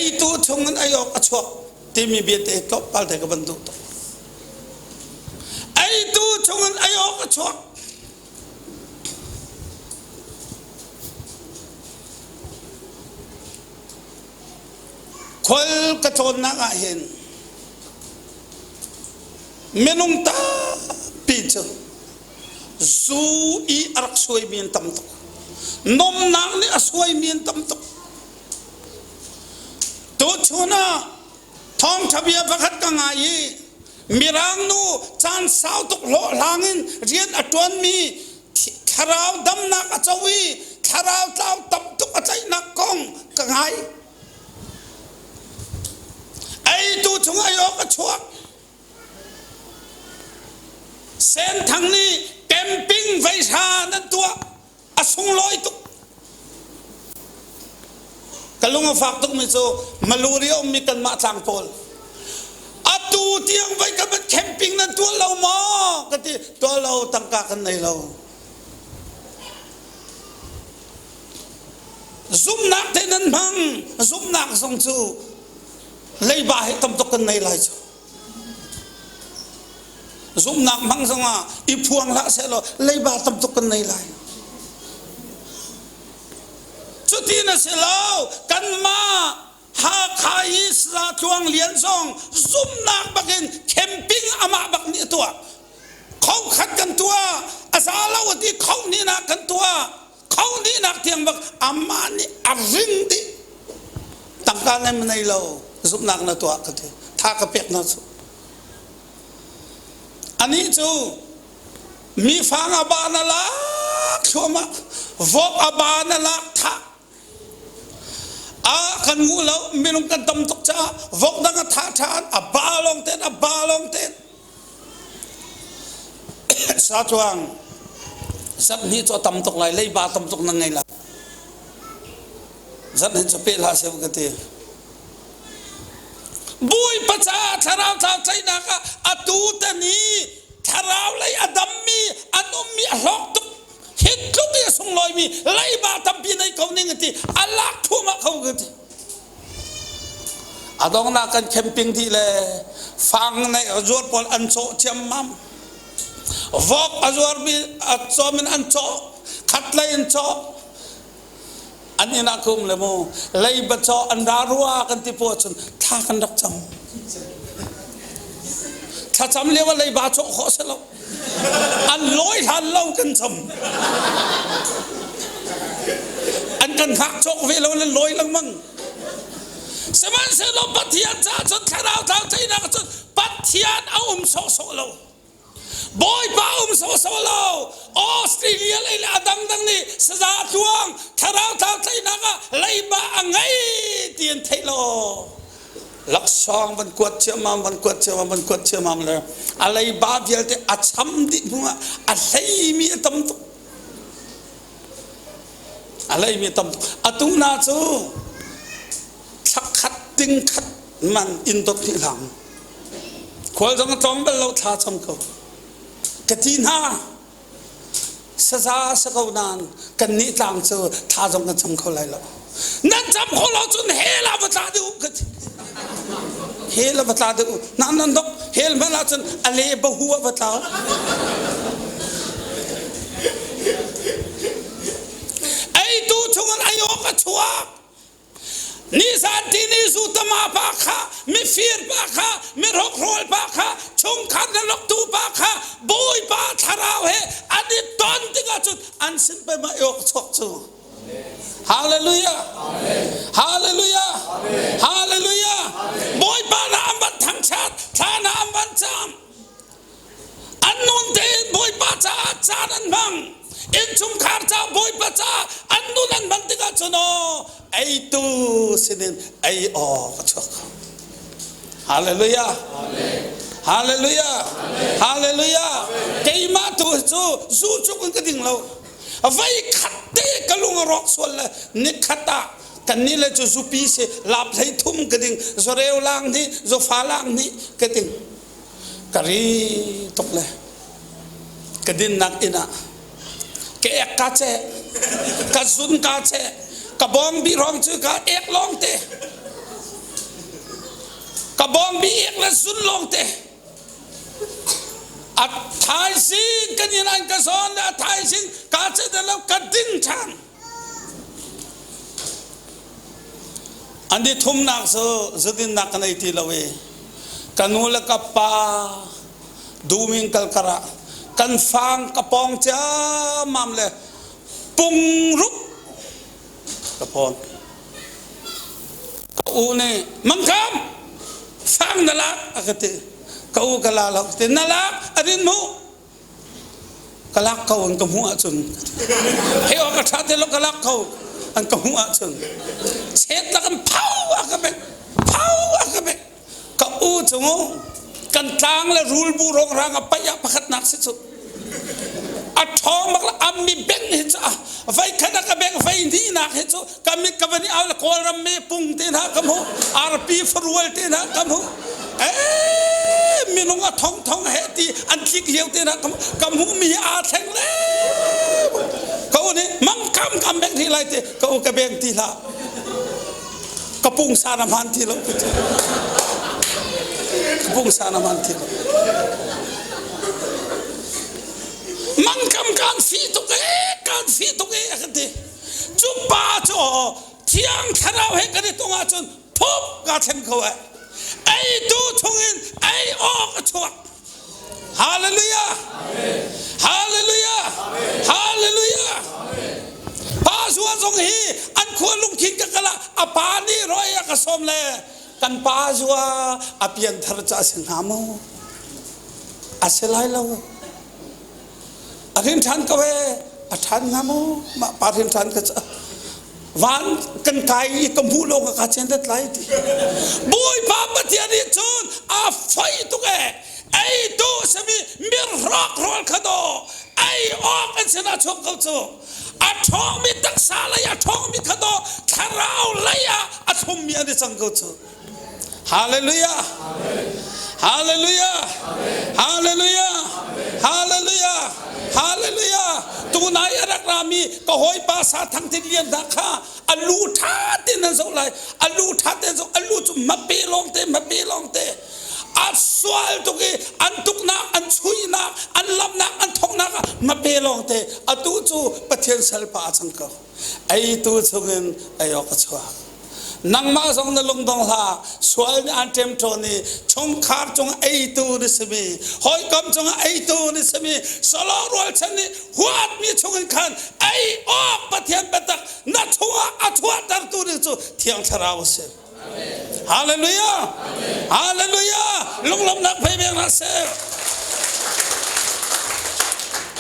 Eitu chungin ei awk a chuak timi bia te tlawmpal te ka van duh tuk. Eitu chungin ei awk a chuak. Khual ka tlawnnak ah hin minung tampi cu zu i a rak suaimi an tam tuk. Nomnak nih a suaimi an tam tuk. Tuchun ah thawngṭha bia pakhat ka ngai i Mirang nu caan sau tuk hlawhhlang in rian a ṭuanmi thlarau damnak a co i thlarau tlau tam tuk a tlaihnak kong ka ngai. Eitu chung ei awk a chuak. Senthang nih camping veihra nan tuah a sunglawi tuk. Ka lung a fak tukmi cu Maluri a ummi kanmah tlang pawl atu tiang voi ka van camping nan tuah lo maw ka ti tuah lo tangka kan nei lo zumnak te nan hmang zumnak zong cu leiba he tam tuk kan nei lai cu Zumhnak hmang zongah i phuang hlah sehlaw leiba tam tuk kan nei lai. Cuti na si lo, kanmah Hakha i Sala Tluang Lian zong zumhnak bakin camping amah bak nih a tuah. Kho khat kan tuah, a za lo a ti kho hnihnak kan tuah. Kho hnihnak tiang bak amah nih a ring dih. Tangka nem nei lo, zumhnak na tuah ka ti. Tha ka pek na cu. Anih cu mi fang a ba na lak thluahmah, vok a ba na lak thah. A kan ngu lo, minung kan tam tuk caah vok dang a thah ṭhan, a ba lawng ten, a ba lawng ten. Satuang zarhhnih cu a tam tuk lai, leiba tam tuk na ngei lai. Zarhhnih cu pe hlah seh ka ti. Bawipa caah thlarau thlau tlaihnak ah atu tan i thlarau lei a dammi an ummi a hlawk tuk hi tluk i a sunglawimi leiba tampi nei ko ning ti a lak thluahmah ko ka ti. A donghnak kan camping dih le fang nei a zuar pawl an cawh ciammam. Vok a zuarmi a cawm in an cawh, khatlei in cawh. An inn ah ka um le mu leiba cawh an ra rua kan ti poah cun thla kan rak cam. Thlacam lio ah leiba cawh khawh si lo. An lawi hlan lo kan cam. An kan hngak cawk ve lo le lawi lengmang. Sihmanhsehlaw Pathian caah cun thlarau thlau teinak cun Pathian a um sawhsawh lo. Bawipa um sawhsawh lo. Australia lei le a dangdang nih saza tluang thlarau thlau teinak ah leiba a ngei ti an theih lo. Laksawng van kuat ciammam van kuat ciammam van kuat ciammam le a leiba vialte a cham dih hnu ah a hleimi a tam tuk. A hleimi a tam tuk. Atu na cu thla khat ting khat man inn dot hnih hlang. Khual zong a tlawng bal lo thla cam ko. Ka ti hna Saza sa ko nain kannih tlang cu thla zong kan cam kho lai lo. Nan cam kho lo cun hell ah va tla dih u ka ti. Hell ah va tla dih u. Nan nan dok hell hmanh ahcun a le bahu ah va tla. Eitu chungin ei awk a chuak. Nizan tini zu tama pa kha, mifir pa kha, mihrokhrol pa kha, chungkhar na loktu pa kha, Bawipa thlarau he an i ton tikah cun an sin pe ma awk chuak cu. Hallelujah. Hallelujah. Hallelujah. Bawipa na an van thangchat, thla na an van cam. An nun tein Bawipa caah caan an hmang. Innchungkhar caah Bawipa caah an nun an hman tikah cun aw eitu sinin ei awk a chuak kho. Hallelujah. Hallelujah. Hallelujah. Keimah tu cu zu cuk in ka ding lo. Voi khat te ka lung a rawk sual le nikhat ah kannih le cu zupi si lap hlei thum ka ding zoreu lang nih zofa lang nih ka ding Ka ri tuk le ka dinnak inn ah ka ek ka ceh, ka zun ka ceh, ka bawngbi rong cu ka ek lawng te. Ka bawngbi ek le zun lawng te. A thaizing kan in an ka zawn le a thaizing ka ce lo ka ding ṭhan. An di thumnak cu zudinnak kan ei ti lo i ka nu le ka pa dumin kalkar ah kan fang ka pawng ciammam le pungruk ka phawn. Ka u nih mangkam fang na lak a ka ti. Ka u ka la lo ti na lak a din mu. Ka lak ko an ka hmuh ahcun hei awk a ṭha te lo ka lak ko an ka hmuh ahcun chet lak in phau a ka bek phau a ka bek ka u cung kan tlang le rulbu rongrang a paih ah pakhatnak si cu a ṭhawng bak le am mi beng hi cu vei khat a ka beng vei hnihnak hi cu ka mit ka van i au le kawlram me pung te hna ka hmuh arpi farual te hna ka hmuh ee minung a thong thong he ti an tlik lio te hna ka hmuh mi aa thleng le ka u nih mang kam kam beng rih lai te ka u ka beng ti hlah ka pungsan a hmaan ti lo ka ti ka pungsan a hmaan ti lo mangkam kaan fi tuk e kaan fi tuk e a ka ti cu pa cu thiang thlarau he kan i tung ahcun phup kaa thleng kho e eitu chungin ei awk a chuak Hallelujah! Hallelujah! Hallelujah! Pa zua zong hi an khua lungthin ka kal ah a pa nih roi a ka sawm le kan pa zua a pianthar ca a si hnga maw? A si lai lo. A rin ṭhan ko e, a ṭhan hnga maw? Mah pa rin ṭhan ka ca. Van kan kai i ka hmuh lo ka ka chen dat lai ti. Bawipa Pathian nih cun a fai tuk e. Ei tu sami mirhrawk rawl kha daw ei awk an sinah chuak ko cu. A ṭhawngmi taksa lei a ṭhawngmi kha daw thlarau lei ah a thlummi an i cang ko cu. Hallelujah. Hallelujah. Hallelujah. Hallelujah. Hallelujah. Tunai a rak rami ka hawipa sa thang tin lian hna kha a lu tha tein an zoh lai. A lu tha tein zoh. A lu cu mape lawng te, mape lawng te. A sual tuk i an tuknak, an chuihnak, an lamnak, an thongnak ah mape lawng te. Atu cu Pathian salpa a cang ko. Eitu chungin ei awk a chuak. Nangmah zong na lungdong hlah. Sual nih aan ṭemṭawn i chungkhar cung eitu na simi, hawikom cungah eitu na simi, solo rualchan nih huatmi chungin khan ei awk Pathian biatak na chungah a chuahtertu ding cu Thiang Thlarau a si. Hallelujah! Hallelujah! Lunglawmhnak phei beng hna seh.